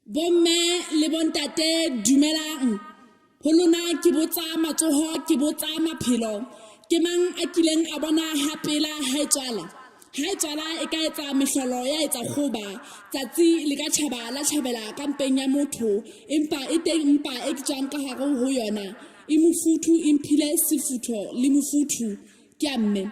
Bomme le bontate dumelang. Ho lona ke botsa matsoho ke botsa maphelo. Ke mang a kileng a bona ha pela ha e tswala? Ha e tswala e ka etsa mehlolo ya etsa kgoba. Tsatsi le ka tjhaba la tjhabela ka mpeng ya motho. Empa e teng mpa e ke tswang ka hare ho yona. E mofuthu e mphile sefutho le mofuthu. Ke a mme.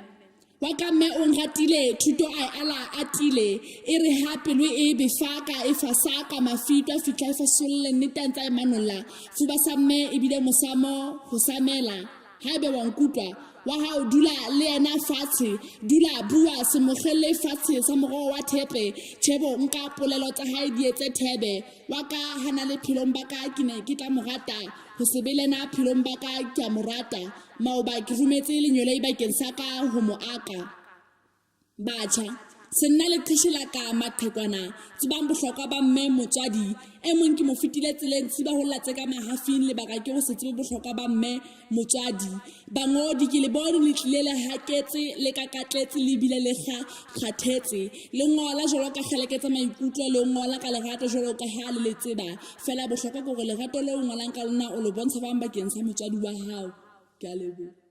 Wa ka mme o nratile, thuto a e ala a tile. E re ha pelo e befa ka e fasa ka mafito a fihla e fasolle nnete a ntsa e manolla. Fuba sa mme e bile mosamo ho samela. Haebe wa nkutlwa, wa hao dula le yena fatshe, dula bua se mo kgelle fatshe sa moroho wa thepe. Tjhebo nka polelo tsa hae di etse thebe. Wa ka hana le phelong ba ka ke ne ke tla mo rata, ho se be lena phelong ba ka ke a mo rata. Maoba ke rometse lenyoloi bakeng sa ka ho mo aka. Batjha, senna le qheshe la ka maqhekwana, tsebang bohlokwa ba mme motswadi. E mong ke mo fetile tseleng tshiba ho lla tse ka mahafing lebaka ke ho se tsebe bohlokwa ba mme motswadi. Bangodi ke le bone le tlile le haketse le kakatletse le bile le kga kgathetse. Le ngola jwalo ka kgeleke tsa maikutlo le ngola ka lerato jwalo ka ha le le tseba. Fela bohlokwa ke hore lerato leo o ngolang ka lona o lo bontsha bang bakeng sa motswadi wa hao. Ke a leboha.